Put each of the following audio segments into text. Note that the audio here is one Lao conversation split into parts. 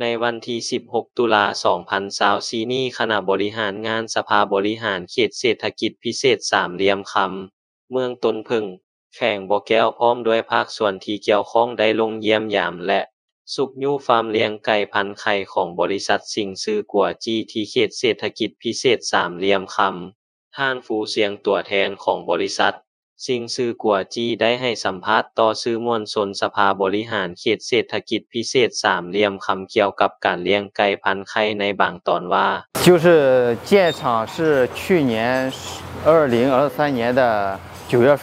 ໃນວັນທີສິບຫົກ ຕຸລາ ສອງພັນຊາວສີ່ນີ້, ຄະນະບໍລິຫານງານສະພາບໍລິຫານເຂດເສດຖະກິດພິເສດສາມຫຼ່ຽມຄຳ ເມືອງຕົ້ນເຜິ້ງ ແຂວງບໍ່ແກ້ວ ພ້ອມດ້ວຍພາກສ່ວນທີ່ກ່ຽວຂ້ອງ ໄດ້ລົງຢ້ຽມຢາມ ແລະ ຊຸກຍູ້ຟາມລ້ຽງໄກ່ພັນໄຂ່ຂອງບໍລິສັດຊິງຊືກົວຈີ້ ທີ່ເຂດເສດຖະກິດພິເສດສາມຫຼ່ຽມຄຳ. ທ່ານ ຟູ ຊຽງ ຕົວແທນຂອງບໍລິສັດຊິງຊືກົວຈີ້ ໄດ້ໃຫ້ສຳພາດຕໍ່ສື່ມວນຊົນສະພາບໍລິຫານເຂດເສດຖະກິດພິເສດສາມຫຼ່ຽມຄຳ ກ່ຽວກັບການລ້ຽງໄກ່ພັນໄຂ່ໃນບາງຕອນວ່າ 就是建厂是去年二零二三年的九月份，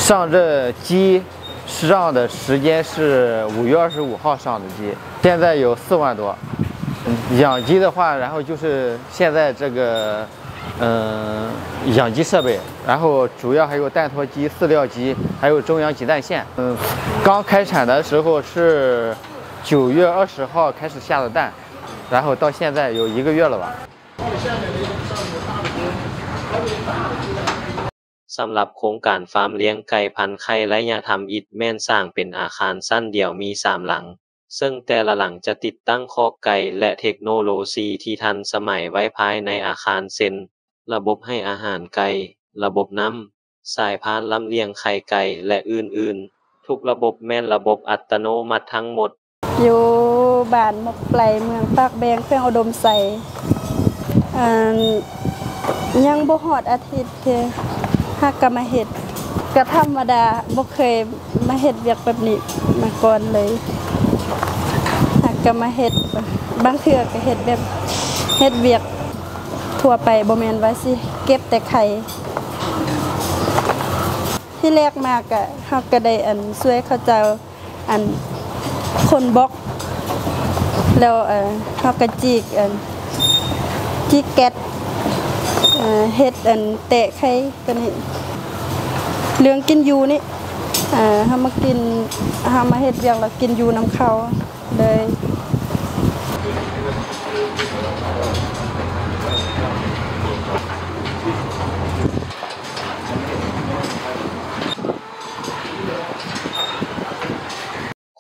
上这鸡上的时间是五月二十五号上的鸡，现在有四万多。养鸡的话，然后就是现在这个，嗯，养鸡设备，然后主要还有蛋托鸡、饲料鸡，还有中央集蛋线。嗯，刚开产的时候是九月二十号开始下的蛋，然后到现在有一个月了吧。 ສຳລັບໂຄງການຟາມລ້ຽງໄກ່ພັນໄຂ່ໄລຍະທຳອິດ ແມ່ນສ້າງເປັນອາຄານຊັ້ນດຽວມີສາມຫຼັງ, ເຊິ່ງແຕ່ລະຫຼັງຈະຕິດຕັ້ງຄອກໄກ່ ແລະ ເທັກໂນໂລຊີທີ່ທັນສະໄໝໄວ້ພາຍໃນອາຄານ ເຊັ່ນ ລະບົບໃຫ້ອາຫານໄກ່, ລະບົບນ້ຳ, ສາຍພານລຳລຽງໄຂ່ໄກ່ ແລະ ອື່ນໆ. ທຸກລະບົບແມ່ນລະບົບອັດຕະໂນມັດທັງໝົດ. ຢູ່ບ້ານໝົກໄປ ເມືອງປາກແບງ ແຂວງອຸດົມໄຊ. ອັນ ຍັງບໍ່ຮອດອາທິດເທື່ອ ຫາກະມາເຮັດ. ກະທຳມະດາ ບໍ່ເຄີຍມາເຮັດວຽກແບບນີ້ມາກ່ອນເລີຍ. ຫາກະມາເຮັດ ບາງເທື່ອກະເຮັດແບບ ເຮັດວຽກທົ່ວໄປ ບໍ່ແມ່ນວ່າຊິເກັບແຕ່ໄຂ່. ທີແລກມາກະ ເຮົາກະໄດ້ ອັນ ຊ່ວຍເຂົາເຈົ້າ ອັນ ຂົນບລັອກ ແລ້ວ ເອີ ເຮົາກະຈີກ ອັນ ຈີກແກັດ ເອີ ເຮັດ ອັນ ແຕະໄຂ່ໂຕນີ້. ເລື່ອງກິນຢູ່ນີ້ ເອີ ເຮົາມາກິນ ເຮົາມາເຮັດວຽກແລ້ວກິນຢູ່ນຳເຂົາເລີຍ.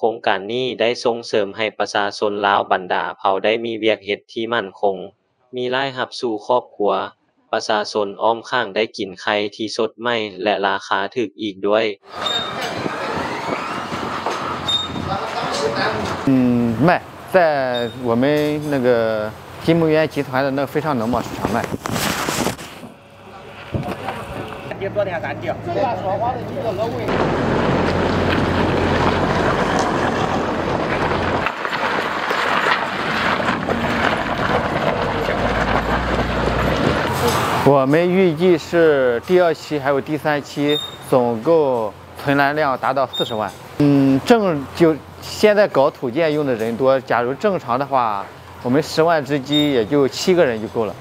ໂຄງການນີ້ໄດ້ສົ່ງເສີມໃຫ້ປະຊາຊົນລາວບັນດາເຜົ່າໄດ້ມີວຽກເຮັດທີ່ໝັ້ນຄົງ, ມີລາຍຮັບສູ່ຄອບຄົວ, ປະຊາຊົນອ້ອມຂ້າງໄດ້ກິນໄຂ່ທີ່ສົດໃໝ່ ແລະ ລາຄາຖືກອີກດ້ວຍ. 嗯，卖，在我们那个金木渊集团的那个非常农贸市场卖。 我们预计是第二期还有第三期总共存栏量达到四十万。嗯，正，就现在搞土建用的人多，假如正常的话， 我们十万只鸡也就七个人就够了。